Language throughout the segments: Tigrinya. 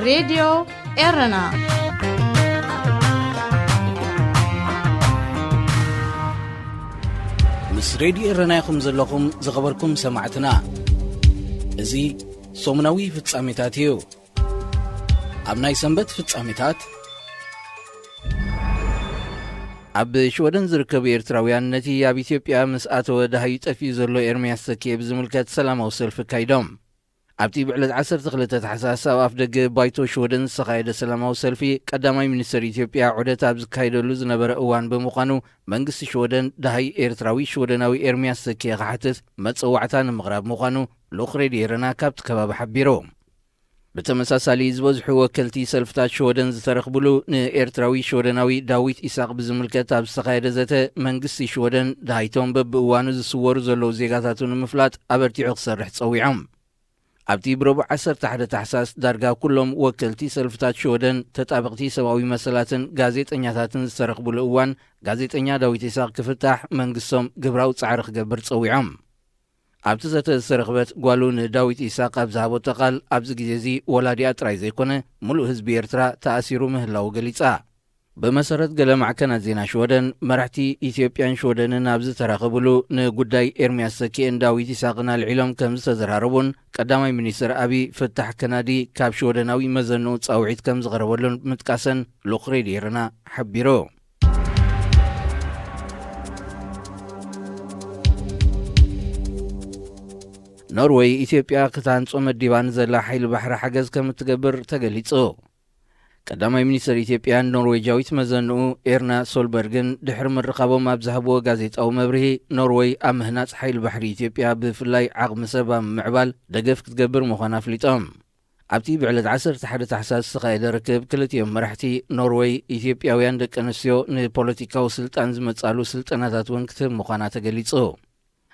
ሬድዮ ኤረና። ምስ ሬድዮ ኤረና ኢኹም ዘለኹም፣ ዝኸበርኩም ሰማዕትና። እዚ ሰሙናዊ ፍጻሜታት እዩ። ኣብ ናይ ሰንበት ፍጻሜታት፣ ኣብ ሽወደን ዝርከቡ ኤርትራውያን ነቲ ኣብ ኢትዮጵያ ምስ ኣተወ ደሃዩ ጠፊኡ ዘሎ ኤርምያስ ተኪኤ ብዝምልከት ሰላማዊ ሰልፊ ኣካይዶም። ኣብቲ ብዕለት ዓሰርተ ክልተ ታሕሳስ ኣብ ኣፍ ደገ ባይቶ ሽወደን ዝተኻየደ ሰላማዊ ሰልፊ፣ ቀዳማይ ሚኒስተር ኢትዮጵያ ዑደት ኣብ ዝካየደሉ ዝነበረ እዋን ብምዃኑ፣ መንግስቲ ሽወደን ደሃይ ኤርትራዊ ሽወደናዊ ኤርምያስ ተኪኤ ክሓትት መጸዋዕታ ንምቕራብ ምዃኑ ልኡኽ ሬድዮ ኤረና ካብቲ ከባቢ ሓቢሩ። ብተመሳሳሊ፣ ዝበዝሑ ወከልቲ ሰልፍታት ሽወደን ዝተረኽብሉ ንኤርትራዊ ሽወደናዊ ዳዊት ኢሳቕ ብዝምልከት ኣብ ዝተኻየደ ዘተ፣ መንግስቲ ሽወደን ደሃይቶም በብእዋኑ ዝስወሩ ዘለዉ ዜጋታቱ ንምፍላጥ ኣበርቲዑ ክሰርሕ ጸዊዖም። ኣብቲ ብረቡዕ ዓሰርተ ሓደ ታሕሳስ፣ ዳርጋ ኩሎም ወከልቲ ሰልፍታት ሽወደን፣ ተጣበቕቲ ሰብኣዊ መሰላትን ጋዜጠኛታትን ዝተረኽብሉ እዋን፣ ጋዜጠኛ ዳዊት ኢሳቕ ክፍታሕ መንግስቶም ግብራዊ ጻዕሪ ክገብር ጸዊዖም። ኣብቲ ዘተ ዝተረኽበት ጓሉ ንዳዊት ኢሳቕ ኣብ ዝሃበቶ ቃል፣ ኣብዚ ግዜ እዚ ወላዲኣ ጥራይ ዘይኮነ፣ ምሉእ ህዝቢ ኤርትራ ተኣሲሩ ምህላዉ ገሊጻ። ብመሰረት ገለ ማዕከናት ዜና ሽወደን፣ መራሕቲ ኢትዮጵያን ሽወደንን ኣብ ዝተራኸብሉ፣ ንጉዳይ ኤርምያስ ተኪኤን ዳዊት ኢሳቕን ኣልዒሎም ከም ዝተዘራረቡን፣ ቀዳማይ ሚኒስትር ኣቢይ፣ ፍታሕ ከናዲ ካብ ሽወደናዊ መዘንኡ ጻውዒት ከም ዝቐረበሉን ምጥቃሰን ልኡኽ ሬድዮ ኤረና ሓቢሩ። ኖርወይ፣ ኢትዮጵያ ክትሃንጾ መዲባ ንዘላ ሓይሊ ባሕሪ ሓገዝ ከም እትገብር ተገሊጹ። ቀዳማይ ሚኒስተር ኢትዮጵያን ኖርዌጃዊት መዘንኡ ኤርና ሶልበርግን ድሕሪ ምርኻቦም ኣብ ዝሃብዎ ጋዜጣዊ መብርሂ፣ ኖርወይ ኣብ ምህናጽ ሓይሊ ባሕሪ ኢትዮጵያ፣ ብፍላይ ዓቕሚ ሰብ ኣብ ምምዕባል ደገፍ ክትገብር ምዃና ኣፍሊጦም። ኣብቲ ብዕለት ዓሰርተ ሓደ ታሕሳስ ዝተኻየደ ርክብ፣ ክልቲኦም መራሕቲ፣ ኖርወይ ኢትዮጵያውያን ደቂ ኣንስትዮ ንፖለቲካዊ ስልጣን ዝመጻሉ ስልጠናታት እውን ክትህብ ምዃና ተገሊጹ።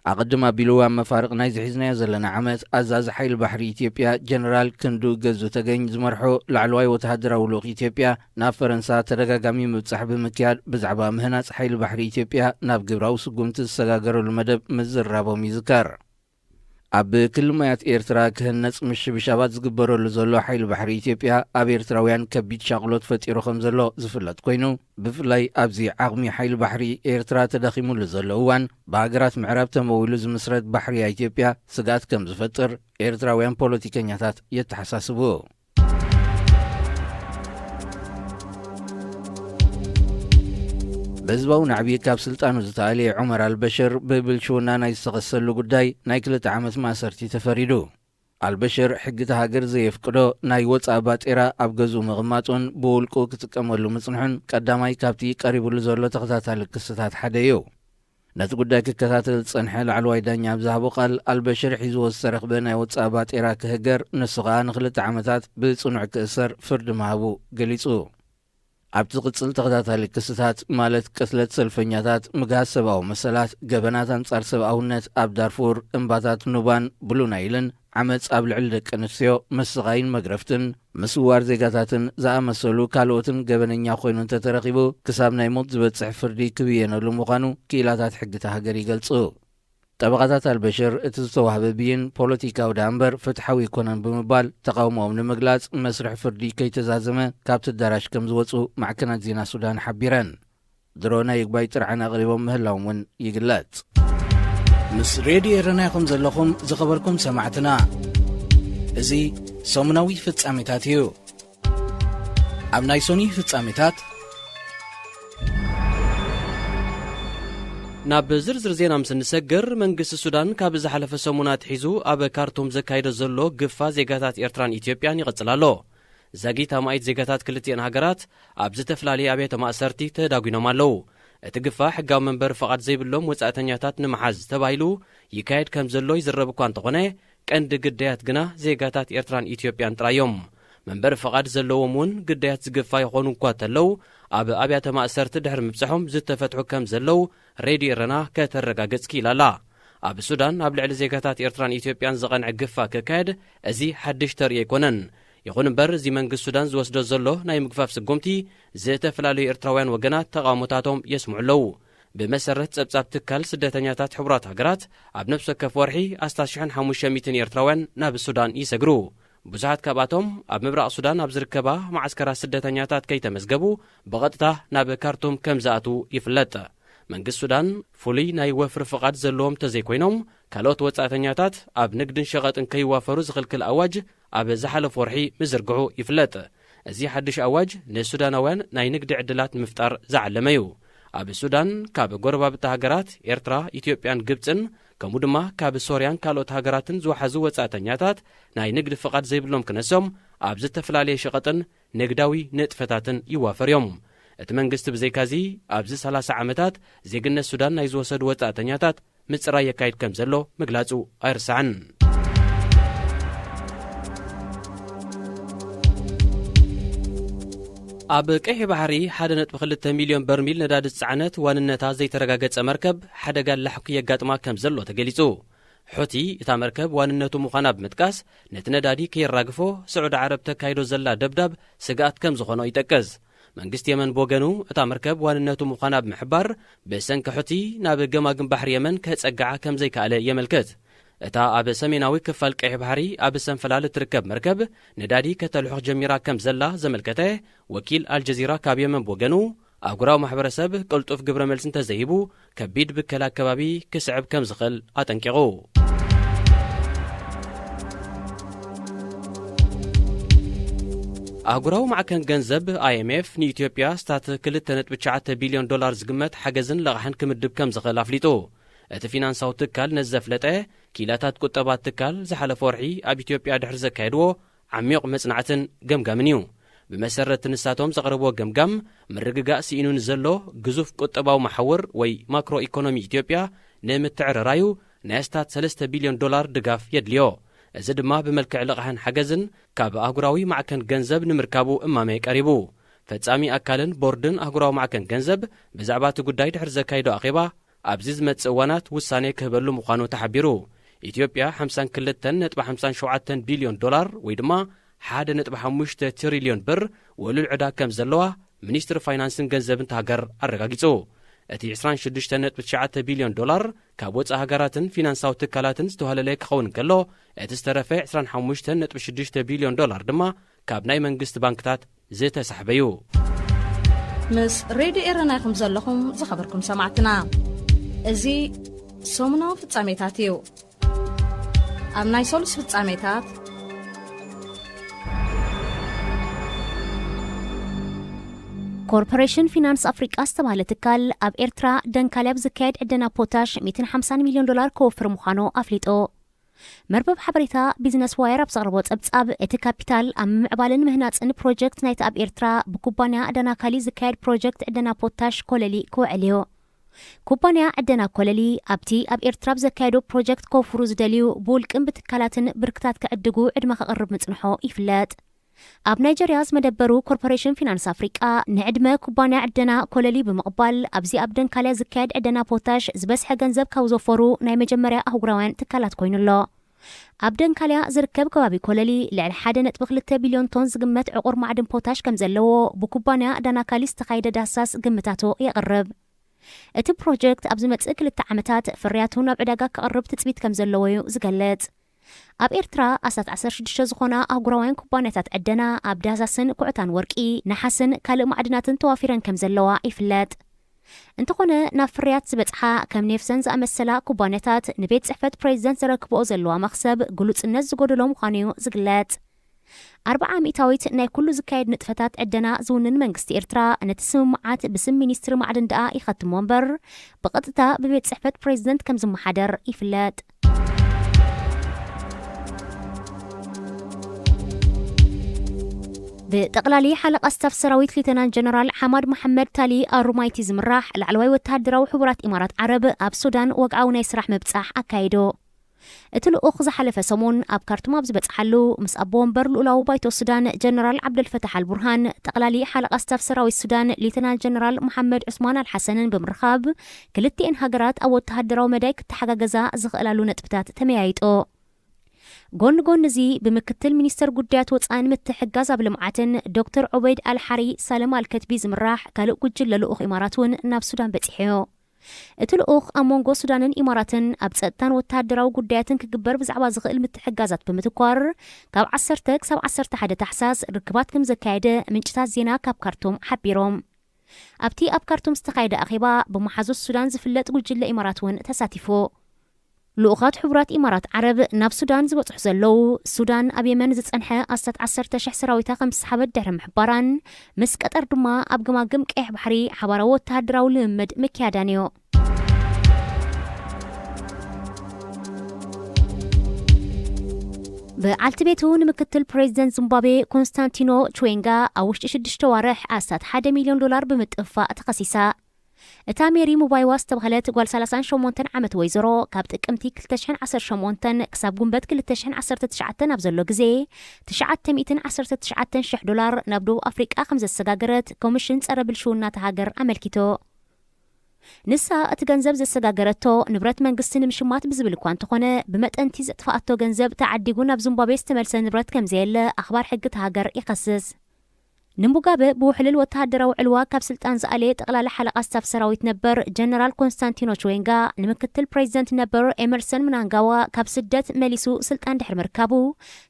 ኣቐድም ኣቢሉ፣ ኣብ መፋርቕ ናይዚ ሒዝናዮ ዘለና ዓመት፣ ኣዛዚ ሓይሊ ባሕሪ ኢትዮጵያ ጀነራል ክንዱ ገዙ ተገኝ ዝመርሖ ላዕለዋይ ወተሃደራዊ ልኡኽ ኢትዮጵያ ናብ ፈረንሳ ተደጋጋሚ ምብጻሕ ብምክያድ፣ ብዛዕባ ምህናጽ ሓይሊ ባሕሪ ኢትዮጵያ ናብ ግብራዊ ስጉምቲ ዝሰጋገረሉ መደብ ምዝርራቦም ይዝከር። ኣብ ክሊ ማያት ኤርትራ ክህነጽ ምሽብሻባት ዝግበረሉ ዘሎ ሓይሊ ባሕሪ ኢትዮጵያ፣ ኣብ ኤርትራውያን ከቢድ ሻቕሎት ፈጢሩ ከም ዘሎ ዝፍለጥ ኮይኑ፣ ብፍላይ ኣብዚ ዓቕሚ ሓይሊ ባሕሪ ኤርትራ ተዳኺሙሉ ዘሎ እዋን፣ ብሃገራት ምዕራብ ተመዊሉ ዝምስረት ባሕርያ ኢትዮጵያ ስግኣት ከም ዝፈጥር ኤርትራውያን ፖለቲከኛታት የተሓሳስቡ። ብህዝባዊ ናዕቢ ካብ ስልጣኑ ዝተኣልየ ዑመር ኣልበሽር፣ ብብልሽውና ናይ ዝተኸሰሉ ጉዳይ ናይ ክልተ ዓመት ማእሰርቲ ተፈሪዱ። ኣልበሽር፣ ሕጊ እታ ሃገር ዘየፍቅዶ ናይ ወጻኢ ባጤራ ኣብ ገዝኡ ምቕማጡን ብውልቁ ክጥቀመሉ ምጽንሑን ቀዳማይ ካብቲ ቀሪቡሉ ዘሎ ተኸታታሊ ክስታት ሓደ እዩ። ነቲ ጉዳይ ክከታተል ዝጸንሐ ላዕለዋይ ዳኛ ኣብ ዝሃቦ ቃል፣ ኣልበሽር ሒዝዎ ዝተረኽበ ናይ ወጻኢ ባጤራ ክህገር፣ ንሱ ኸኣ ንኽልተ ዓመታት ብጽኑዕ ክእሰር ፍርዲ ምሃቡ ገሊጹ። ኣብ ዝቕጽል ተኸታታሊ ክስታት፣ ማለት ቅትለት ሰልፈኛታት፣ ምግሃስ ሰብኣዊ መሰላት፣ ገበናት ኣንጻር ሰብኣውነት ኣብ ዳርፉር፣ እምባታት ኑባን ብሉ ናይልን፣ ዓመጽ ኣብ ልዕሊ ደቂ ኣንስትዮ፣ ምስቓይን መግረፍትን፣ ምስዋር ዜጋታትን ዝኣመሰሉ ካልኦትን ገበነኛ ኮይኑ እንተተረኺቡ፣ ክሳብ ናይ ሞት ዝበጽሕ ፍርዲ ክብየነሉ ምዃኑ ክኢላታት ሕጊ እታ ሃገር ይገልጹ። ጠበቓታት ኣልበሽር፣ እቲ ዝተዋህበ ብይን ፖለቲካዊ ደኣ እምበር ፍትሓዊ ኣይኮነን ብምባል፣ ተቓውሞኦም ንምግላጽ መስርሕ ፍርዲ ከይተዛዘመ ካብቲ ኣዳራሽ ከም ዝወጹ ማዕከናት ዜና ሱዳን ሓቢረን። ድሮ ናይ ይግባይ ጥርዓን ኣቕሪቦም ምህላዎም እውን ይግለጽ። ምስ ሬድዮ ኤረና ኢኹም ዘለኹም፣ ዝኸበርኩም ሰማዕትና። እዚ ሰሙናዊ ፍጻሜታት እዩ። ኣብ ናይ ሶኒ ፍጻሜታት፣ ናብ ዝርዝር ዜና ምስ እንሰግር፣ መንግስቲ ሱዳን ካብ ዝሓለፈ ሰሙን ኣትሒዙ ኣብ ካርቱም ዘካይዶ ዘሎ ግፋ ዜጋታት ኤርትራን ኢትዮጵያን ይቕጽል ኣሎ። ዛጊት ኣማኢት ዜጋታት ክልቲኤን ሃገራት ኣብ ዝተፈላለየ ኣብያተ ማእሰርቲ ተዳጒኖም ኣለዉ። እቲ ግፋ፣ ሕጋዊ መንበሪ ፍቓድ ዘይብሎም ወጻእተኛታት ንምሓዝ ተባሂሉ ይካየድ ከም ዘሎ ይዝረብ እኳ እንተኾነ፣ ቀንዲ ግዳያት ግና ዜጋታት ኤርትራን ኢትዮጵያን ጥራይ እዮም። መንበሪ ፍቓድ ዘለዎም እውን ግዳያት ዝግፋ ይኾኑ እኳ እንተለዉ፣ ኣብ ኣብያተ ማእሰርቲ ድሕሪ ምብጽሖም ዝተፈትሑ ከም ዘለዉ ሬድዮ ኤረና ከተረጋግጽ ክኢላ ኣላ። ኣብ ሱዳን ኣብ ልዕሊ ዜጋታት ኤርትራን ኢትዮጵያን ዝቐንዐ ግፋ ክካየድ፣ እዚ ሓድሽ ተርእዮ ኣይኮነን። ይኹን እምበር፣ እዚ መንግስቲ ሱዳን ዝወስዶ ዘሎ ናይ ምግፋፍ ስጉምቲ፣ ዝተፈላለዩ ኤርትራውያን ወገናት ተቓውሞታቶም የስምዑ ኣለዉ። ብመሰረት ጸብጻብ ትካል ስደተኛታት ሕቡራት ሃገራት፣ ኣብ ነፍሲ ወከፍ ወርሒ ኣስታት ሽሕን ሓሙሽተ ሚእትን ኤርትራውያን ናብ ሱዳን ይሰግሩ። ብዙሓት ካብኣቶም ኣብ ምብራቕ ሱዳን ኣብ ዝርከባ መዓስከራት ስደተኛታት ከይተመዝገቡ ብቐጥታ ናብ ካርቱም ከም ዝኣትዉ ይፍለጥ። መንግስቲ ሱዳን ፍሉይ ናይ ወፍሪ ፍቓድ ዘለዎም ተዘይኮይኖም፣ ካልኦት ወጻእተኛታት ኣብ ንግድን ሸቐጥን ከይዋፈሩ ዝኽልክል ኣዋጅ ኣብ ዝሓለፈ ወርሒ ምዝርግሑ ይፍለጥ። እዚ ሓድሽ ኣዋጅ ንሱዳናውያን ናይ ንግዲ ዕድላት ንምፍጣር ዝዓለመ እዩ። ኣብ ሱዳን ካብ ጎረባብቲ ሃገራት ኤርትራ፣ ኢትዮጵያን ግብጽን ከምኡ ድማ ካብ ሶርያን ካልኦት ሃገራትን ዝወሓዙ ወጻእተኛታት ናይ ንግዲ ፍቓድ ዘይብሎም ክነሶም ኣብ ዝተፈላለየ ሸቐጥን ንግዳዊ ንጥፈታትን ይዋፈር እዮም። እቲ መንግስቲ ብዘይካዚ ኣብዚ ሰላሳ ዓመታት ዜግነት ሱዳን ናይ ዝወሰዱ ወጻእተኛታት ምጽራይ የካይድ ከም ዘሎ ምግላጹ ኣይርሳዕን። ኣብ ቀይሕ ባሕሪ ሓደ ነጥቢ ክልተ ሚልዮን በርሚል ነዳዲ ዝጸዓነት ዋንነታ ዘይተረጋገጸ መርከብ ሓደጋ ላሕኩ የጋጥማ ከም ዘሎ ተገሊጹ። ሑቲ እታ መርከብ ዋንነቱ ምዃና ብምጥቃስ፣ ነቲ ነዳዲ ከየራግፎ ስዑዲ ዓረብ ተካይዶ ዘላ ደብዳብ ስግኣት ከም ዝኾኖ ይጠቅስ። መንግስቲ የመን ብወገኑ፣ እታ መርከብ ዋንነቱ ምዃና ብምሕባር፣ ብሰንኪ ሑቲ ናብ ገማግም ባሕሪ የመን ከጸግዓ ከም ዘይከኣለ የመልክት። እታ ኣብ ሰሜናዊ ክፋል ቀይሕ ባሕሪ ኣብ ሰንፈላል እትርከብ መርከብ፣ ነዳዲ ከተልሑኽ ጀሚራ ከም ዘላ ዘመልከተ ወኪል ኣልጀዚራ ካብ የመን ብወገኑ፣ ኣህጉራዊ ማሕበረሰብ ቅልጡፍ ግብረ መልሲ እንተዘይሂቡ፣ ከቢድ ብከላ ኣከባቢ ክስዕብ ከም ዝኽእል ኣጠንቂቑ። ኣህጉራዊ ማዕከን ገንዘብ፣ ኣይ ኤም ኤፍ፣ ንኢትዮጵያ ስታት ክልተ ነጥቢ ትሽዓተ ቢልዮን ዶላር ዝግመት ሓገዝን ለቓሕን ክምድብ ከም ዝኽእል ኣፍሊጡ። እቲ ፊናንሳዊ ትካል ነዚ ዘፍለጠ፣ ክኢላታት ቁጠባ ትካል ዝሓለፈ ወርሒ ኣብ ኢትዮጵያ ድሕሪ ዘካየድዎ ዓሚቕ መጽናዕትን ገምጋምን እዩ። ብመሰረት ንሳቶም ዘቕረብዎ ገምጋም፣ ምርግጋእ ስኢኑ ንዘሎ ግዙፍ ቁጠባዊ መሓውር ወይ ማክሮ ኢኮኖሚ ኢትዮጵያ ንምትዕርራዩ ናይ ኣስታት ሰለስተ ቢልዮን ዶላር ድጋፍ የድልዮ። እዚ ድማ ብመልክዕ ልቓሕን ሓገዝን ካብ ኣህጉራዊ ማዕከን ገንዘብ ንምርካቡ እማመ ቀሪቡ። ፈጻሚ ኣካልን ቦርድን ኣህጉራዊ ማዕከን ገንዘብ ብዛዕባ እቲ ጉዳይ ድሕሪ ዘካይዶ ኣኼባ፣ ኣብዚ ዝመጽእ እዋናት ውሳኔ ክህበሉ ምዃኑ ተሓቢሩ። ኢትዮጵያ ሓምሳን ክልተን ነጥቢ ሓምሳን ሸውዓተን ቢልዮን ዶላር ወይ ድማ ሓደ ነጥቢ ሓሙሽተ ትሪልዮን ብር ውዕሉል ዕዳ ከም ዘለዋ ሚኒስትሪ ፋይናንስን ገንዘብን እታ ሃገር ኣረጋጊጹ። እቲ ዕስራን ሽዱሽተን ነጥቢ ትሽዓተ ቢልዮን ዶላር ካብ ወጻኢ ሃገራትን ፊናንሳዊ ትካላትን ዝተዋህለለ ክኸውን እንከሎ፣ እቲ ዝተረፈ ዕስራን ሓሙሽተን ነጥቢ ሽዱሽተ ቢልዮን ዶላር ድማ ካብ ናይ መንግስቲ ባንክታት ዝተሳሕበ እዩ። ምስ ሬድዮ ኤረና ኢኹም ዘለኹም ዝኸበርኩም ሰማዕትና። እዚ ሰሙናዊ ፍጻሜታት እዩ። ኣብ ናይ ሰሉስ ፍጻሜታት፣ ኮርፖሬሽን ፊናንስ ኣፍሪቃ ዝተባህለ ትካል ኣብ ኤርትራ ደንካሊ ኣብ ዝካየድ ዕደና ፖታሽ ሚእትን ሓምሳን ሚልዮን ዶላር ከወፍር ምዃኑ ኣፍሊጡ። መርበብ ሓበሬታ ቢዝነስ ዋየር ኣብ ዘቕረቦ ጸብጻብ፣ እቲ ካፒታል ኣብ ምምዕባልን ምህናጽን ፕሮጀክት ናይቲ ኣብ ኤርትራ ብኩባንያ ዳናካሊ ዝካየድ ፕሮጀክት ዕደና ፖታሽ ኮለሊ ክውዕል እዩ። ኩባንያ ዕደና ኮለሊ ኣብቲ ኣብ ኤርትራ ኣብ ዘካየዶ ፕሮጀክት ከውፍሩ ዝደልዩ ብውልቅን ብትካላትን ብርክታት ክዕድጉ ዕድመ ከቕርብ ምጽንሖ ይፍለጥ። ኣብ ናይጀርያ ዝመደበሩ ኮርፖሬሽን ፊናንስ ኣፍሪቃ፣ ንዕድመ ኩባንያ ዕደና ኮለሊ ብምቕባል፣ ኣብዚ ኣብ ደንካልያ ዝካየድ ዕደና ፖታሽ ዝበዝሐ ገንዘብ ካብ ዘውፈሩ ናይ መጀመርያ ኣህጉራውያን ትካላት ኮይኑ ኣሎ። ኣብ ደንካልያ ዝርከብ ከባቢ ኮለሊ ልዕሊ ሓደ ነጥቢ ክልተ ቢልዮን ቶን ዝግመት ዕቑር ማዕድን ፖታሽ ከም ዘለዎ ብኩባንያ ዳናካሊ ዝተኻየደ ዳህሳስ ግምታቱ የቕርብ። እቲ ፕሮጀክት ኣብ ዝመጽእ ክልተ ዓመታት ፍርያቱ ናብ ዕዳጋ ክቐርብ ትጽቢት ከም ዘለዎ እዩ ዝገልጽ። ኣብ ኤርትራ ኣስታት ዓሰርተ ሽዱሽተ ዝኾና ኣህጉራውያን ኩባንያታት ዕደና ኣብ ዳህሳስን ኩዕታን ወርቂ፣ ነሓስን ካልእ ማዕድናትን ተዋፊረን ከም ዘለዋ ይፍለጥ። እንተኾነ፣ ናብ ፍርያት ዝበጽሓ ከም ኔፍሰን ዝኣመሰላ ኩባንያታት ንቤት ጽሕፈት ፕሬዚደንት ዘረክብኦ ዘለዋ መኽሰብ ግሉጽነት ዝጎደሎ ምዃኑ እዩ ዝግለጽ። ኣርብዓ ሚእታዊት ናይ ኩሉ ዝካየድ ንጥፈታት ዕደና ዝውንን መንግስቲ ኤርትራ፣ ነቲ ስምምዓት ብስም ሚኒስትሪ ማዕድን ደኣ ይኸትሞ እምበር፣ ብቐጥታ ብቤት ጽሕፈት ፕሬዚደንት ከም ዝመሓደር ይፍለጥ። ብጠቕላሊ ሓለቓ ስታፍ ሰራዊት ሌተናንት ጀነራል ሓማድ መሓመድ ታሊ ኣሩማይቲ ዝምራሕ ላዕለዋይ ወተሃደራዊ ሕቡራት ኢማራት ዓረብ ኣብ ሱዳን ወግዓዊ ናይ ስራሕ ምብጻሕ ኣካይዱ። እቲ ልኡኽ ዝሓለፈ ሰሙን ኣብ ካርቱም ኣብ ዝበጽሓሉ፣ ምስ ኣቦ ወንበር ልኡላዊ ባይቶ ሱዳን ጀነራል ዓብደልፈታሕ ኣልቡርሃን፣ ጠቕላሊ ሓለቓ ስታፍ ሰራዊት ሱዳን ሌተናንት ጀነራል መሓመድ ዑስማን ኣልሓሰንን ብምርኻብ፣ ክልቲኤን ሃገራት ኣብ ወተሃደራዊ መዳይ ክተሓጋገዛ ዝኽእላሉ ነጥብታት ተመያይጦ። ጎኒ ጎኒ እዚ፣ ብምክትል ሚኒስተር ጉዳያት ወጻእን ምትሕግጋዝ ኣብ ልምዓትን ዶክተር ዑበይድ ኣልሓሪ ሳልም ኣልከትቢ ዝምራሕ ካልእ ጉጅለ ልኡኽ ኢማራት እውን ናብ ሱዳን በጺሑ እዩ። እቲ ልኡኽ ኣብ መንጎ ሱዳንን ኢማራትን ኣብ ጸጥታን ወተሃደራዊ ጉዳያትን ክግበር ብዛዕባ ዝኽእል ምትሕግጋዛት ብምትኳር፣ ካብ ዓሰርተ ክሳብ ዓሰርተ ሓደ ታሕሳስ ርክባት ከም ዘካየደ ምንጭታት ዜና ካብ ካርቱም ሓቢሮም። ኣብቲ ኣብ ካርቱም ዝተኻየደ ኣኼባ፣ ብመሓዙት ሱዳን ዝፍለጥ ጉጅለ ኢማራት እውን ተሳቲፉ። ልኡኻት ሕቡራት ኢማራት ዓረብ ናብ ሱዳን ዝበጽሑ ዘለዉ፣ ሱዳን ኣብ የመን ዝጸንሐ ኣስታት ዓሰርተ ሽሕ ሰራዊታ ከም ዝሰሓበት ድሕሪ ምሕባራን፣ ምስ ቀጠር ድማ ኣብ ገማግም ቀይሕ ባሕሪ ሓባራዊ ወተሃደራዊ ልምምድ ምክያዳን እዩ። በዓልቲ ቤቱ ንምክትል ፕሬዚደንት ዚምባብዌ ኮንስታንቲኖ ችዌንጋ ኣብ ውሽጢ ሽዱሽተ ዋርሕ ኣስታት ሓደ ሚልዮን ዶላር ብምጥፋእ ተኸሲሳ። እታ ሜሪ ሙባይዋ ዝተባህለት ጓል ሰላሳን ሸሞንተን ዓመት ወይዘሮ፣ ካብ ጥቅምቲ ክልተ ሽሕን ዓሰርተ ሸሞንተን ክሳብ ጉንበት ክልተ ሽሕን ዓሰርተ ትሽዓተን ኣብ ዘሎ ግዜ፣ ትሽዓተ ሚእትን ዓሰርተ ትሽዓተን ሽሕ ዶላር ናብ ደቡብ ኣፍሪቃ ከም ዘሰጋገረት ኮሚሽን ጸረ ብልሽውና እታ ሃገር ኣመልኪቱ። ንሳ እቲ ገንዘብ ዘሰጋገረቶ ንብረት መንግስቲ ንምሽማት ብዝብል እኳ እንተኾነ፣ ብመጠንቲ ዘጥፍኣቶ ገንዘብ ተዓዲጉ ናብ ዚምባብዌ ዝተመልሰ ንብረት ከም ዘየለ ኣኽባር ሕጊ እታ ሃገር ይኸስስ። ንሙጋበ ብውሕልል ወተሃደራዊ ዕልዋ ካብ ስልጣን ዝኣለየ ጠቕላሊ ሓለቓ ስታፍ ሰራዊት ነበር ጀነራል ኮንስታንቲኖ ችዌንጋ፣ ንምክትል ፕሬዚደንት ነበር ኤመርሰን ምናንጋዋ ካብ ስደት መሊሱ ስልጣን ድሕሪ ምርካቡ፣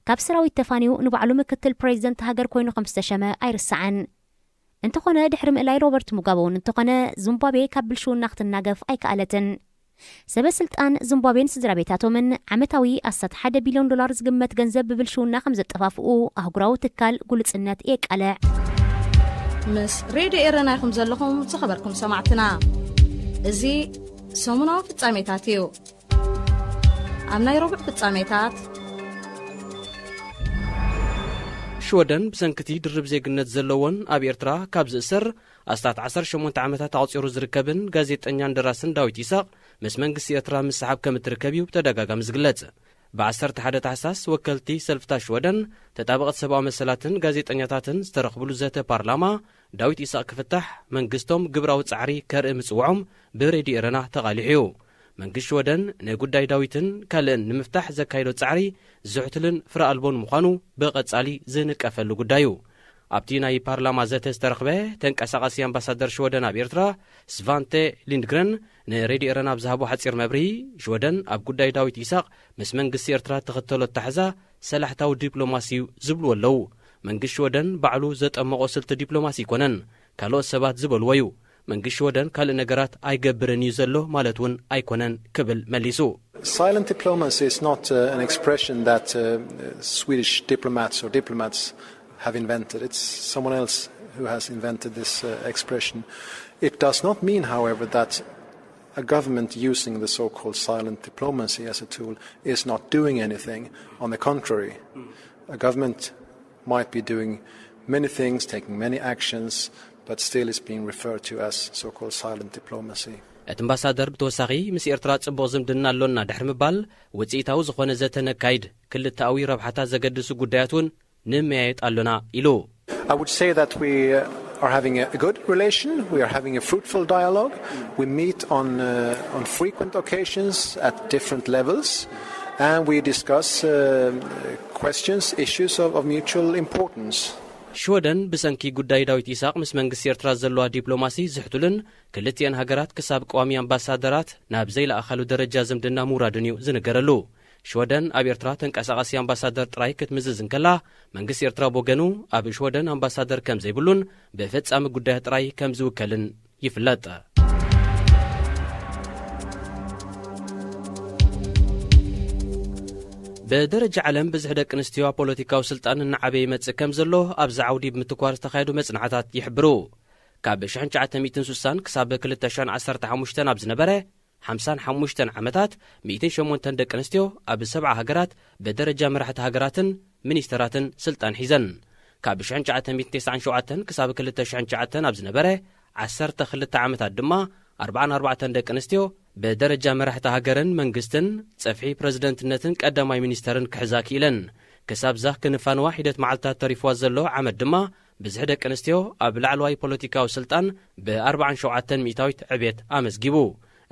ካብ ሰራዊት ተፋንዩ ንባዕሉ ምክትል ፕሬዚደንት ሃገር ኮይኑ ከም ዝተሸመ ኣይርሳዕን። እንተኾነ፣ ድሕሪ ምእላይ ሮበርት ሙጋበ እውን እንተኾነ፣ ዚምባብዌ ካብ ብልሽውና ክትናገፍ ኣይከኣለትን። ሰበ ስልጣን ዚምባብዌን ስድራ ቤታቶምን ዓመታዊ ኣስታት ሓደ ቢልዮን ዶላር ዝግመት ገንዘብ ብብልሽውና ከም ዘጠፋፍኡ ኣህጉራዊ ትካል ግሉጽነት የቃልዕ። ምስ ሬድዮ ኤረና ኢኹም ዘለኹም ዝኸበርኩም ሰማዕትና። እዚ ሰሙናዊ ፍጻሜታት እዩ። ኣብ ናይ ረቡዕ ፍጻሜታት፣ ሽወደን ብሰንክቲ ድርብ ዜግነት ዘለዎን ኣብ ኤርትራ ካብ ዝእሰር ኣስታት ዓሰርተ ሸሞንተ ዓመታት ኣቑጺሩ ዝርከብን ጋዜጠኛን ደራስን ዳዊት ኢሳቕ ምስ መንግስቲ ኤርትራ ምስሓብ ከም እትርከብ እዩ ብተደጋጋሚ ዝግለጽ። ብ ዓሰርተ ሓደ ታሕሳስ ወከልቲ ሰልፍታት ሽወደን፣ ተጣበቕቲ ሰብኣዊ መሰላትን ጋዜጠኛታትን ዝተረኽብሉ ዘተ ፓርላማ፣ ዳዊት ኢሳቕ ክፍታሕ መንግስቶም ግብራዊ ጻዕሪ ከርኢ ምጽውዖም ብሬድዮ ኤረና ተቓሊሑ እዩ። መንግስቲ ሽወደን ንጉዳይ ዳዊትን ካልእን ንምፍታሕ ዘካይዶ ጻዕሪ ዝሕትልን ፍረ ኣልቦን ምዃኑ ብቐጻሊ ዝንቀፈሉ ጉዳይ እዩ። ኣብቲ ናይ ፓርላማ ዘተ ዝተረኽበ ተንቀሳቓሲ ኣምባሳደር ሽወደን ኣብ ኤርትራ ስቫንተ ሊንድግረን ንሬድዮ ኤረና ኣብ ዝሃቦ ሓጺር መብርሂ፣ ሽወደን ኣብ ጉዳይ ዳዊት ኢሳቕ ምስ መንግስቲ ኤርትራ ትኽተሎ ኣታሕዛ ሰላሕታዊ ዲፕሎማሲ እዩ ዝብልዎ ኣለዉ። መንግስቲ ሽወደን ባዕሉ ዘጠመቖ ስልቲ ዲፕሎማሲ ኣይኮነን፣ ካልኦት ሰባት ዝበልዎ እዩ። መንግስቲ ሽወደን ካልእ ነገራት ኣይገብርን እዩ ዘሎ ማለት እውን ኣይኮነን ክብል መሊሱ። Silent diplomacy is not uh, an expression that uh, Swedish diplomats or diplomats have invented. It's someone else who has invented this uh, expression. It does not mean, however, that a government using the so-called silent diplomacy as a tool is not doing anything. On the contrary, a government might be doing many things, taking many actions, but still is being referred to as so-called silent diplomacy. እቲ ኣምባሳደር ብተወሳኺ፣ ምስ ኤርትራ ጽቡቕ ዝምድና ኣሎና ድሕሪ ምባል፣ ውጽኢታዊ ዝኾነ ዘተ ነካይድ፣ ክልተኣዊ ረብሓታት ዘገድሱ ጉዳያት እውን ንመያየጥ ኣሎና ኢሉ። I would say that we uh, are having a good relation, we are having a fruitful dialogue, we meet on, uh, on frequent occasions at different levels, and we discuss uh, questions, issues of, of mutual importance. ሽወደን ብሰንኪ ጉዳይ ዳዊት ኢሳቕ ምስ መንግስቲ ኤርትራ ዘለዋ ዲፕሎማሲ ዝሕትሉን ክልቲኤን ሃገራት ክሳብ ቀዋሚ ኣምባሳደራት ናብ ዘይለኣኻሉ ደረጃ ዝምድና ምውራዱን እዩ ዝንገረሉ። ሽወደን ኣብ ኤርትራ ተንቀሳቓሲ ኣምባሳደር ጥራይ ክትምዝዝ እንከላ፣ መንግስቲ ኤርትራ ብወገኑ ኣብ ሽወደን ኣምባሳደር ከም ዘይብሉን ብፈጻሚ ጉዳያት ጥራይ ከም ዝውከልን ይፍለጥ። ብደረጃ ዓለም ብዝሒ ደቂ ኣንስትዮ ኣብ ፖለቲካዊ ስልጣን እናዓበየ ይመጽእ ከም ዘሎ ኣብዚ ዓውዲ ብምትኳር ዝተኻየዱ መጽናዕታት ይሕብሩ። ካብ ሽሕን ትሽዓተ ሚእትን ስሳን ክሳብ ክልተ ሽሕን ዓሰርተ ሓሙሽተን ኣብ ዝነበረ ሓምሳን ሓሙሽተን ዓመታት፣ ሚእትን ሸሞንተን ደቂ ኣንስትዮ ኣብ ሰብዓ ሃገራት ብደረጃ መራሕቲ ሃገራትን ሚኒስተራትን ስልጣን ሒዘን። ካብ ሽሕን ትሽዓተ ሚእትን ተስዓን ሸውዓተን ክሳብ ክልተ ሽሕን ትሽዓተን ኣብ ዝነበረ ዓሰርተ ክልተ ዓመታት ድማ፣ ኣርባዓን ኣርባዕተን ደቂ ኣንስትዮ ብደረጃ መራሕቲ ሃገርን መንግስትን፣ ጸፍሒ ፕረዚደንትነትን ቀዳማይ ሚኒስተርን ክሕዛ ክኢለን። ክሳብ ዛኽ ክንፋንዋ ሒደት መዓልታት ተሪፍዋ ዘሎ ዓመት ድማ፣ ብዝሒ ደቂ ኣንስትዮ ኣብ ላዕለዋይ ፖለቲካዊ ስልጣን ብኣርባዓን ሸውዓተን ሚእታዊት ዕብየት ኣመዝጊቡ።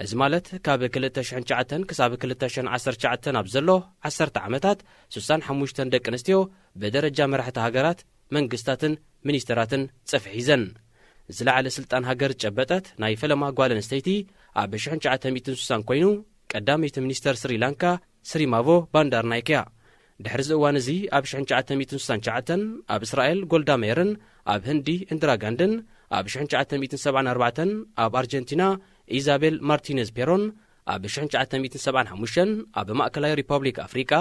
እዚ ማለት፣ ካብ ክልተ ሽሕን ትሽዓተን ክሳብ ክልተ ሽሕን ዓሰርተ ትሽዓተን ኣብ ዘሎ ዓሰርተ ዓመታት፣ ስሳን ሓሙሽተን ደቂ ኣንስትዮ ብደረጃ መራሕቲ ሃገራት፣ መንግስታትን ሚኒስተራትን ጸፍሒ ሒዘን። ዝለዓለ ስልጣን ሃገር ዝጨበጠት ናይ ፈለማ ጓል ኣንስተይቲ ኣብ ሽሕን ትሽዓተ ሚእትን ስሳን ኮይኑ ቀዳመይቲ ሚኒስተር ስሪላንካ ስሪማቮ ባንዳርናይክ እያ። ድሕሪ እዚ እዋን እዚ ኣብ ሽሕን ትሽዓተ ሚእትን ስሳን ትሽዓተን ኣብ እስራኤል ጎልዳ መየርን ኣብ ህንዲ ኢንድራ ጋንድን፣ ኣብ ሽሕን ትሽዓተ ሚእትን ሰብዓን ኣርባዕተን ኣብ ኣርጀንቲና ኢዛቤል ማርቲነዝ ፔሮን፣ ኣብ ሽሕን ትሽዓተ ሚእትን ሰብዓን ሓሙሽተን ኣብ ማእከላይ ሪፐብሊክ ኣፍሪቃ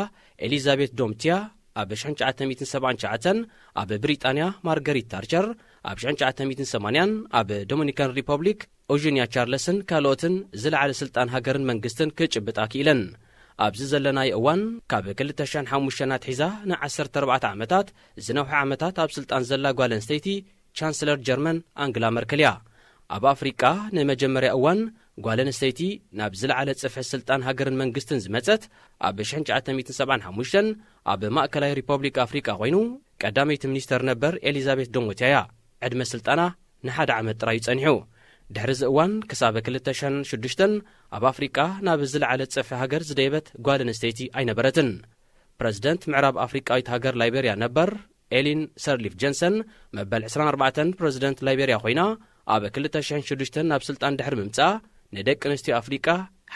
ኤሊዛቤት ዶምቲያ፣ ኣብ ሽሕን ትሽዓተ ሚእትን ሰብዓን ትሽዓተን ኣብ ብሪጣንያ ማርገሪት ታርቸር፣ ኣብ ሽሕን ትሽዓተ ሚእትን ሰማንያን ኣብ ዶሚኒካን ሪፐብሊክ ኦዥንያ ቻርለስን ካልኦትን ዝለዓለ ስልጣን ሃገርን መንግስትን ክጭብጣ ክኢለን። ኣብዚ ዘለናዮ እዋን ካብ ክልተ ሽሕን ሓሙሽተን ኣትሒዛ ንዓሰርተ ኣርባዕተ ዓመታት ዝነውሐ ዓመታት ኣብ ስልጣን ዘላ ጓል ኣንስተይቲ ቻንስለር ጀርመን ኣንግላ መርከል እያ። ኣብ ኣፍሪቃ ንመጀመርያ እዋን ጓል ኣንስተይቲ ናብ ዝለዓለ ጽፍሒ ስልጣን ሃገርን መንግስትን ዝመጸት ኣብ ሽሕን ትሽዓተ ሚእትን ሰብዓን ሓሙሽተን ኣብ ማእከላይ ሪፐብሊክ ኣፍሪቃ ኮይኑ ቀዳመይቲ ሚኒስተር ነበር ኤሊዛቤት ዶሞትያ እያ። ዕድመ ስልጣና ንሓደ ዓመት ጥራይ እዩ ጸኒሑ። ድሕሪ እዚ እዋን ክሳብ ክልተ ሽሕን ሽዱሽተን ኣብ ኣፍሪቃ ናብ ዝለዓለ ጽፍሒ ሃገር ዝደየበት ጓል ኣንስተይቲ ኣይነበረትን። ፕረዚደንት ምዕራብ ኣፍሪቃዊት ሃገር ላይቤርያ ነበር ኤሊን ሰርሊፍ ጀንሰን መበል ዕስራን ኣርባዕተን ፕረዚደንት ላይቤርያ ኮይና ኣብ ክልተ ሽሕን ሽዱሽተን ናብ ስልጣን ድሕሪ ምምጻኣ ንደቂ ኣንስትዮ ኣፍሪቃ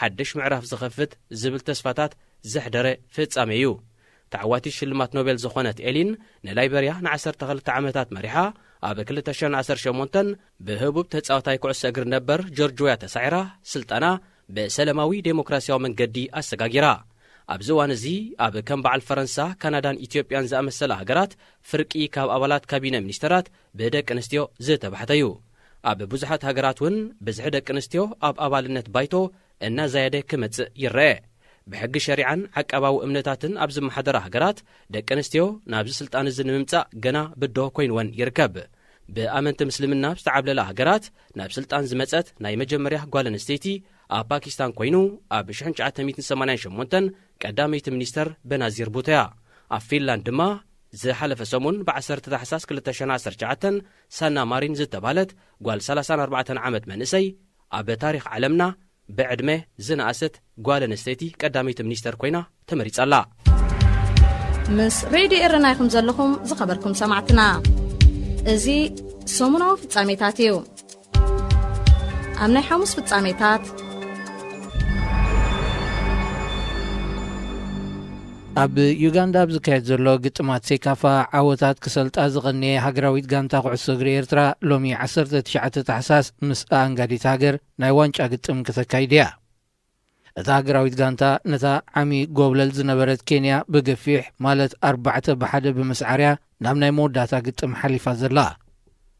ሓድሽ ምዕራፍ ዝኸፍት ዝብል ተስፋታት ዘሕደረ ፍጻሜ እዩ። ተዓዋቲት ሽልማት ኖቤል ዝኾነት ኤሊን ንላይቤርያ ንዓሰርተ ክልተ ዓመታት መሪሓ ኣብ ክልተ ሽሕን ዓሰርተ ሸሞንተን ብህቡብ ተጻዋታይ ኩዕሶ እግሪ ነበር ጆርጅ ዌያ ተሳዒራ ስልጣና ብሰላማዊ ዴሞክራሲያዊ መንገዲ ኣሰጋጊራ። ኣብዚ እዋን እዚ ኣብ ከም በዓል ፈረንሳ፣ ካናዳን ኢትዮጵያን ዝኣመሰላ ሃገራት ፍርቂ ካብ ኣባላት ካቢነ ሚኒስተራት ብደቂ ኣንስትዮ ዝተባሕተ እዩ። ኣብ ብዙሓት ሃገራት እውን ብዝሒ ደቂ ኣንስትዮ ኣብ ኣባልነት ባይቶ እናዛየደ ክመጽእ ይረአ። ብሕጊ ሸሪዓን ዓቃባዊ እምነታትን ኣብ ዝመሓደራ ሃገራት ደቂ ኣንስትዮ ናብዚ ስልጣን እዚ ንምምጻእ ገና ብድሆ ኮይንወን ይርከብ። ብኣመንቲ ምስልምና ኣብ ዝተዓብለላ ሃገራት ናብ ስልጣን ዝመጸት ናይ መጀመርያ ጓል ኣንስተይቲ ኣብ ፓኪስታን ኮይኑ ኣብ ሽሕን ትሽዓተ ሚእትን ሰማንያን ሸሞንተን ቀዳመይቲ ሚኒስተር በናዚር ቡቶ እያ። ኣብ ፊንላንድ ድማ ዝሓለፈ ሰሙን ብዓሰርተ ታሕሳስ ክልተ ሽሕን ዓሰርተ ትሽዓተን ሳና ማሪን ዝተባህለት ጓል ሰላሳን ኣርባዕተን ዓመት መንእሰይ ኣብ ታሪኽ ዓለምና ብዕድመ ዝነኣሰት ጓል ኣንስተይቲ ቀዳመይቲ ሚኒስተር ኮይና ተመሪጻ ኣላ። ምስ ሬድዮ ኤረና ኢኹም ዘለኹም ዝኸበርኩም ሰማዕትና። እዚ ሰሙናዊ ፍጻሜታት እዩ። ኣብ ናይ ሓሙስ ፍጻሜታት፣ ኣብ ዩጋንዳ ኣብ ዝካየድ ዘሎ ግጥማት ሴካፋ ዓወታት ክሰልጣ ዝቐነየ ሃገራዊት ጋንታ ኩዕሶ እግሪ ኤርትራ ሎሚ ዓሰርተ ትሽዓተ ታሕሳስ ምስ ኣኣንጋዲት ሃገር ናይ ዋንጫ ግጥም ክተካይድ እያ። እታ ሃገራዊት ጋንታ ነታ ዓሚ ጎብለል ዝነበረት ኬንያ ብገፊሕ ማለት ኣርባዕተ ብሓደ ብምስዓርያ ናብ ናይ መወዳእታ ግጥም ሓሊፋ ዘላ።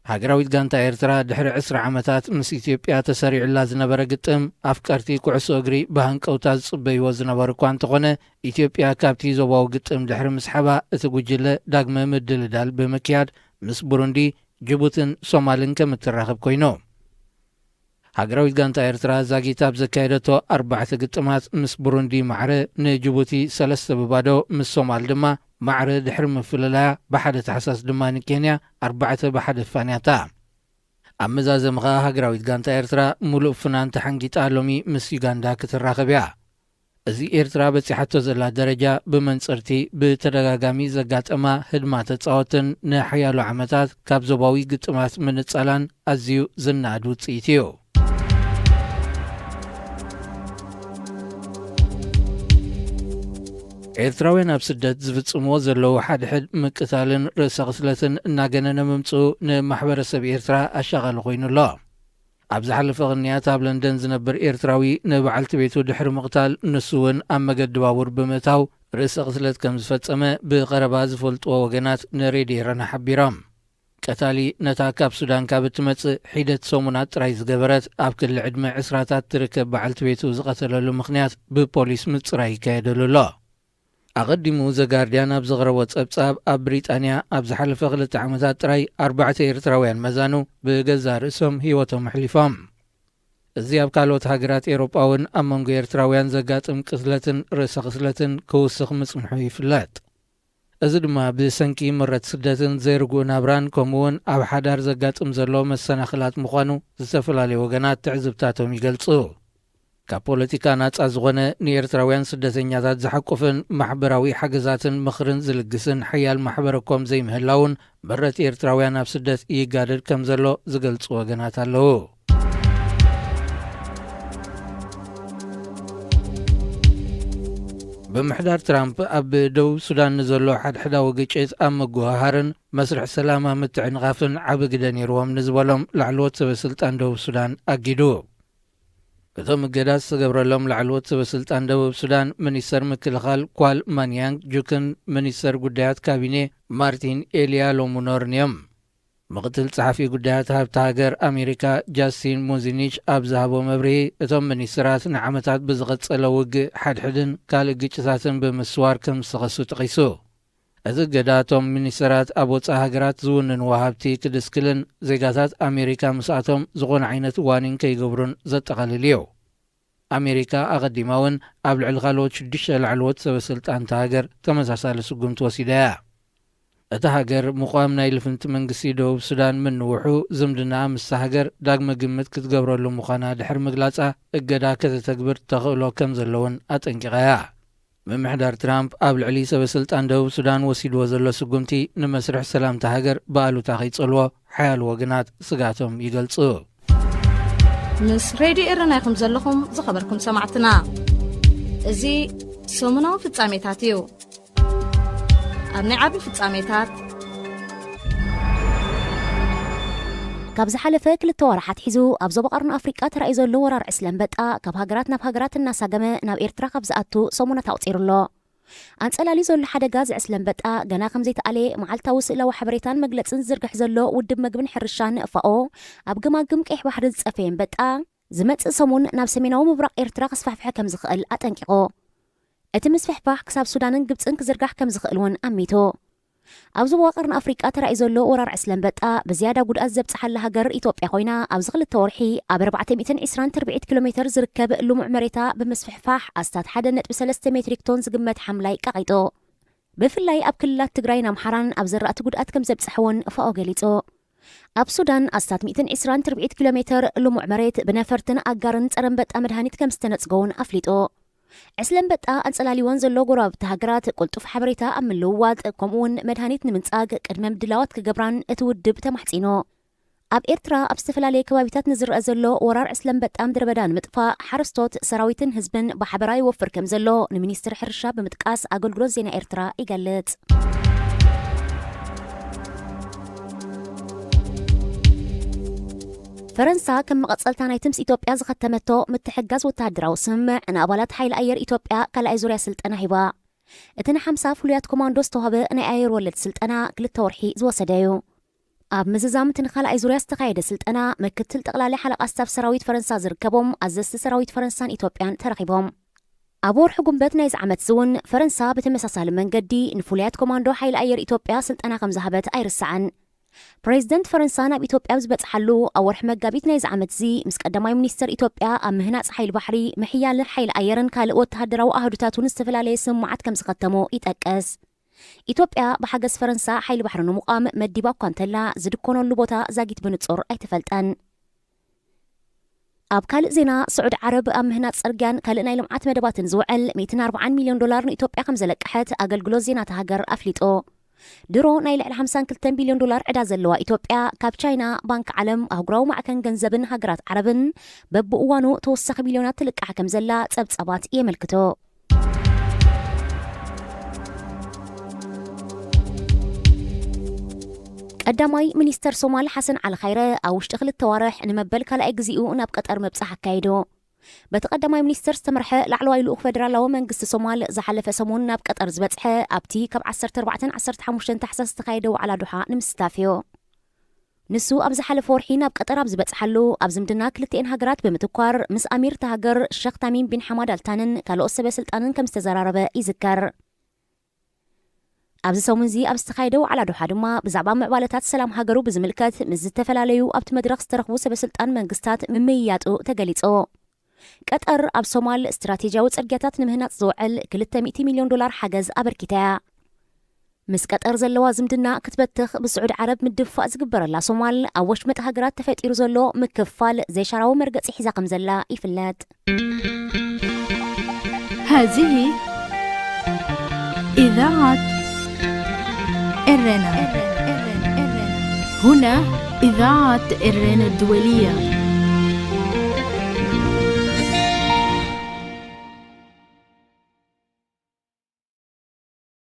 ሃገራዊት ጋንታ ኤርትራ ድሕሪ ዕስራ ዓመታት ምስ ኢትዮጵያ ተሰሪዑላ ዝነበረ ግጥም ኣፍቀርቲ ኩዕሶ እግሪ ብሃንቀውታ ዝጽበይዎ ዝነበሩ እኳ እንተኾነ፣ ኢትዮጵያ ካብቲ ዞባዊ ግጥም ድሕሪ ምስሓባ እቲ ጉጅለ ዳግመ ምድልዳል ብምክያድ ምስ ቡሩንዲ፣ ጅቡትን ሶማልን ከም እትራኸብ ኮይኑ። ሃገራዊት ጋንታ ኤርትራ ዛጊት ኣብ ዘካየደቶ ኣርባዕተ ግጥማት ምስ ቡሩንዲ ማዕረ፣ ንጅቡቲ ሰለስተ ብባዶ፣ ምስ ሶማል ድማ ማዕረ ድሕሪ ምፍልላያ ብሓደ ታሕሳስ ድማ ንኬንያ ኣርባዕተ ብሓደ ፋንያታ። ኣብ መዛዘሚ ኸኣ ሃገራዊት ጋንታ ኤርትራ ምሉእ ፍናን ተሓንጊጣ ሎሚ ምስ ዩጋንዳ ክትራኸብ እያ። እዚ ኤርትራ በጺሓቶ ዘላ ደረጃ ብመንጽርቲ ብተደጋጋሚ ዘጋጠማ ህድማ ተጻወትን ንሓያሎ ዓመታት ካብ ዞባዊ ግጥማት ምንጻላን ኣዝዩ ዝነኣድ ውጽኢት እዩ። ኤርትራውያን ኣብ ስደት ዝፍጽምዎ ዘለዉ ሓድሕድ ምቅታልን ርእሰ ቅትለትን እናገነነ ምምጽኡ ንማሕበረሰብ ኤርትራ ኣሻቓሊ ኮይኑ ኣሎ። ኣብ ዝሓለፈ ቅንያት ኣብ ለንደን ዝነብር ኤርትራዊ ንበዓልቲ ቤቱ ድሕሪ ምቕታል፣ ንሱ እውን ኣብ መገዲ ባቡር ብምእታው ርእሰ ቅትለት ከም ዝፈጸመ ብቐረባ ዝፈልጥዎ ወገናት ንሬድዮ ኤረና ሓቢሮም። ቀታሊ ነታ ካብ ሱዳን ካብ እትመጽእ ሒደት ሰሙናት ጥራይ ዝገበረት ኣብ ክሊ ዕድመ ዕስራታት ትርከብ በዓልቲ ቤቱ ዝቐተለሉ ምኽንያት ብፖሊስ ምጽራይ ይካየደሉ ኣሎ። ኣቐዲሙ ዘጋርድያን ኣብ ዘቕረቦ ጸብጻብ፣ ኣብ ብሪጣንያ ኣብ ዝሓለፈ ክልተ ዓመታት ጥራይ ኣርባዕተ ኤርትራውያን መዛኑ ብገዛእ ርእሶም ህይወቶም ኣሕሊፎም። እዚ ኣብ ካልኦት ሃገራት ኤውሮጳ እውን ኣብ መንጎ ኤርትራውያን ዘጋጥም ቅትለትን ርእሰ ቅትለትን ክውስኽ ምጽንሑ ይፍለጥ። እዚ ድማ ብሰንኪ ምረት ስደትን ዘይርጉእ ናብራን፣ ከምኡውን ኣብ ሓዳር ዘጋጥም ዘሎ መሰናኽላት ምዃኑ ዝተፈላለዩ ወገናት ትዕዝብታቶም ይገልጹ። ካብ ፖለቲካ ናጻ ዝኾነ ንኤርትራውያን ስደተኛታት ዝሓቁፍን ማሕበራዊ ሓገዛትን ምኽርን ዝልግስን ሓያል ማሕበረ ኮም ዘይምህላውን፣ ምረት ኤርትራውያን ኣብ ስደት ይጋደድ ከም ዘሎ ዝገልጹ ወገናት ኣለዉ። ምምሕዳር ትራምፕ ኣብ ደቡብ ሱዳን ንዘሎ ሓድሕዳዊ ግጭት ኣብ ምጉህሃርን መስርሕ ሰላም ኣብ ምትዕንቓፍን ዓቢ ግደ ነይርዎም ንዝበሎም ላዕለዎት ሰበ ስልጣን ደቡብ ሱዳን ኣጊዱ። እቶም እገዳ ዝተገብረሎም ላዕለዎት ሰበ ስልጣን ደቡብ ሱዳን፣ ሚኒስተር ምክልኻል ኳል ማንያንግ ጁክን ሚኒስተር ጉዳያት ካቢኔ ማርቲን ኤልያ ሎሙኖርን እዮም። ምክትል ጸሓፊ ጉዳያት ሃብቲ ሃገር ኣሜሪካ ጃስቲን ሙዚኒች ኣብ ዝሃቦ መብርሂ፣ እቶም ሚኒስትራት ንዓመታት ብዝቐጸለ ውግእ ሓድሕድን ካልእ ግጭታትን ብምስዋር ከም ዝተኸሱ ጠቒሱ። እዚ እገዳ እቶም ሚኒስትራት ኣብ ወጻኢ ሃገራት ዝውንንዎ ሃብቲ ክድስክልን ዜጋታት ኣሜሪካ ምስኣቶም ዝኾነ ዓይነት ዋኒን ከይገብሩን ዘጠቓልል እዩ። ኣሜሪካ ኣቐዲማ እውን ኣብ ልዕሊ ካልኦት ሽዱሽተ ላዕለዎት ሰበ ስልጣን እታ ሃገር ተመሳሳሊ ስጉምቲ ወሲዳ እያ። እታ ሃገር ምቋም ናይ ልፍንቲ መንግስቲ ደቡብ ሱዳን ምንውሑ ዝምድናኣ ምስታ ሃገር ዳግመ ግምት ክትገብረሉ ምዃና ድሕሪ ምግላጻ፣ እገዳ ከተተግብር ተኽእሎ ከም ዘለውን ኣጠንቂቓ እያ። ምምሕዳር ትራምፕ ኣብ ልዕሊ ሰበ ስልጣን ደቡብ ሱዳን ወሲድዎ ዘሎ ስጉምቲ ንመስርሕ ሰላምታ ሃገር ብኣሉታ ከይጸልዎ ሓያል ወገናት ስጋቶም ይገልጹ። ምስ ሬድዮ ኤረና ኢኹም ዘለኹም ዝኸበርኩም ሰማዕትና። እዚ ሰሙናዊ ፍጻሜታት እዩ። ኣብ ናይ ዓቢ ፍጻሜታት ካብ ዝሓለፈ ክልተ ወርሓት ሒዙ ኣብ ዞባ ቀርኒ ኣፍሪቃ ተራእዩ ዘሎ ወራር ዕስለ ኣንበጣ ካብ ሃገራት ናብ ሃገራት እናሳገመ ናብ ኤርትራ ካብ ዝኣቱ ሰሙናት ኣቑጺሩ ኣሎ። ኣንጸላልዩ ዘሎ ሓደጋ እዚ ዕስለ ኣንበጣ ገና ከም ዘይተኣለየ መዓልታዊ ስእላዊ ሓበሬታን መግለጽን ዝዝርግሕ ዘሎ ውድብ መግብን ሕርሻን ፋኦ፣ ኣብ ገማግም ቀይሕ ባሕሪ ዝጸፈየ ኣንበጣ ዝመጽእ ሰሙን ናብ ሰሜናዊ ምብራቕ ኤርትራ ክስፋሕፍሐ ከም ዝኽእል ኣጠንቂቑ። እቲ ምስፍሕፋሕ ክሳብ ሱዳንን ግብጽን ክዝርጋሕ ከም ዝኽእል እውን ኣሚቱ። ኣብ ዞባ ቀርኒ ኣፍሪቃ ተራእዩ ዘሎ ወራር ዕስለ ኣንበጣ ብዝያዳ ጉድኣት ዘብጽሓላ ሃገር ኢትዮጵያ ኮይና፣ ኣብዚ ክልተ ወርሒ ኣብ ኣርባዕተ ሚእትን ዕስራን ትርብዒት ኪሎ ሜተር ዝርከብ ልሙዕ መሬታ ብምስፍሕፋሕ ኣስታት ሓደ ነጥቢ ሰለስተ ሜትሪክ ቶን ዝግመት ሓምላይ ቀቒጡ። ብፍላይ ኣብ ክልላት ትግራይን ኣምሓራን ኣብ ዘራእቲ ጉድኣት ከም ዘብጽሐ እውን ፋኦ ገሊጹ። ኣብ ሱዳን ኣስታት ሚእትን ዕስራን ትርብዒት ኪሎ ሜተር ልሙዕ መሬት ብነፈርትን ኣጋርን ጸረ ኣንበጣ መድሃኒት ከም ዝተነጽጎ እውን ኣፍሊጡ። ዕስለ ኣንበጣ ኣንጸላልወን ዘሎ ጎረባብቲ ሃገራት ቅልጡፍ ሓበሬታ ኣብ ምልውዋጥ፣ ከምኡውን መድሃኒት ንምንጻግ ቅድመ ምድላዋት ክገብራን እቲ ውድብ ተማሕጺኑ። ኣብ ኤርትራ ኣብ ዝተፈላለየ ከባቢታት ንዝረአ ዘሎ ወራር ዕስለ ኣንበጣ ምድረ በዳ ንምጥፋእ ሓረስቶት፣ ሰራዊትን ህዝብን ብሓበራ ይወፍር ከም ዘሎ ንሚኒስትሪ ሕርሻ ብምጥቃስ ኣገልግሎት ዜና ኤርትራ ይገልጽ። ፈረንሳ ከም መቐጸልታ ናይቲ ምስ ኢትዮጵያ ዝኸተመቶ ምትሕግጋዝ ወተሃደራዊ ስምምዕ ንኣባላት ሓይሊ ኣየር ኢትዮጵያ ካልኣይ ዙርያ ስልጠና ሂባ። እቲ ንሓምሳ ፍሉያት ኮማንዶ ዝተዋህበ ናይ ኣየር ወለድ ስልጠና ክልተ ወርሒ ዝወሰደ እዩ። ኣብ ምዝዛም እቲ ንኻልኣይ ዙርያ ዝተኻየደ ስልጠና ምክትል ጠቕላሊ ሓለቓ ስታፍ ሰራዊት ፈረንሳ ዝርከቦም ኣዘዝቲ ሰራዊት ፈረንሳን ኢትዮጵያን ተረኺቦም። ኣብ ወርሒ ጉንበት ናይዚ ዓመት እዚ እውን ፈረንሳ ብተመሳሳሊ መንገዲ ንፍሉያት ኮማንዶ ሓይሊ ኣየር ኢትዮጵያ ስልጠና ከም ዝሃበት ኣይርሳዕን። ፕሬዚደንት ፈረንሳ ናብ ኢትዮጵያ ኣብ ዝበጽሓሉ ኣብ ወርሒ መጋቢት ናይዚ ዓመት እዚ ምስ ቀዳማይ ሚኒስተር ኢትዮጵያ ኣብ ምህናጽ ሓይሊ ባሕሪ፣ ምሕያል ሓይሊ ኣየርን ካልእ ወተሃደራዊ ኣህዱታቱን ዝተፈላለየ ስምምዓት ከም ዝኸተሙ ይጠቅስ። ኢትዮጵያ ብሓገዝ ፈረንሳ ሓይሊ ባሕሪ ንምቋም መዲባ እኳ እንተላ ዝድኮነሉ ቦታ ዛጊት ብንጹር ኣይተፈልጠን። ኣብ ካልእ ዜና፣ ስዑዲ ዓረብ ኣብ ምህናጽ ጽርግያን ካልእ ናይ ልምዓት መደባትን ዝውዕል ሚእትን ኣርባዓን ሚልዮን ዶላር ንኢትዮጵያ ከም ዘለቀሐት ኣገልግሎት ዜና እታ ሃገር ኣፍሊጡ። ድሮ ናይ ልዕሊ ሓምሳን ክልተን ቢልዮን ዶላር ዕዳ ዘለዋ ኢትዮጵያ፣ ካብ ቻይና፣ ባንክ ዓለም፣ ኣህጉራዊ ማዕከን ገንዘብን ሃገራት ዓረብን በብእዋኑ ተወሳኺ ቢልዮናት ትልቃሕ ከም ዘላ ጸብጻባት የመልክቱ። ቀዳማይ ሚኒስተር ሶማል ሓሰን ዓሊ ኻይረ ኣብ ውሽጢ ክልተ ዋርሕ ንመበል ካልኣይ ግዜኡ ናብ ቀጠር ምብጻሕ ኣካይዱ። በቲ ቀዳማይ ሚኒስተር ዝተመርሐ ላዕለዋይ ልኡኽ ፌደራላዊ መንግስቲ ሶማል ዝሓለፈ ሰሙን ናብ ቀጠር ዝበጽሐ ኣብቲ ካብ ዓሰርተ ኣርባዕተን ዓሰርተ ሓሙሽተን ታሕሳስ ዝተኻየደ ዋዕላ ዶሓ ንምስታፍ እዩ። ንሱ ኣብ ዝሓለፈ ወርሒ ናብ ቀጠር ኣብ ዝበጽሓሉ ኣብ ዝምድና ክልቲኤን ሃገራት ብምትኳር ምስ ኣሚር እታ ሃገር ሸኽ ታሚም ቢን ሓማድ ኣልታንን ካልኦት ሰበ ስልጣንን ከም ዝተዘራረበ ይዝከር። ኣብዚ ሰሙን እዚ ኣብ ዝተኻየደ ዋዕላ ዶሓ ድማ ብዛዕባ ምዕባለታት ሰላም ሃገሩ ብዝምልከት ምስ ዝተፈላለዩ ኣብቲ መድረኽ ዝተረኽቡ ሰበ ስልጣን መንግስታት ምምይያጡ ተገሊጹ። ቀጠር ኣብ ሶማል ስትራቴጂያዊ ጽርግያታት ንምህናጽ ዝውዕል ክልተ ሚእቲ ሚልዮን ዶላር ሓገዝ ኣበርኪታ እያ። ምስ ቀጠር ዘለዋ ዝምድና ክትበትኽ ብስዑዲ ዓረብ ምድፍፋእ ዝግበረላ ሶማል ኣብ ወሽመጥ ሃገራት ተፈጢሩ ዘሎ ምክፍፋል ዘይሻራዊ መርገጺ ሒዛ ከም ዘላ ይፍለጥ። هذه إذاعة إرنا. هنا إذاعة إرنا الدولية.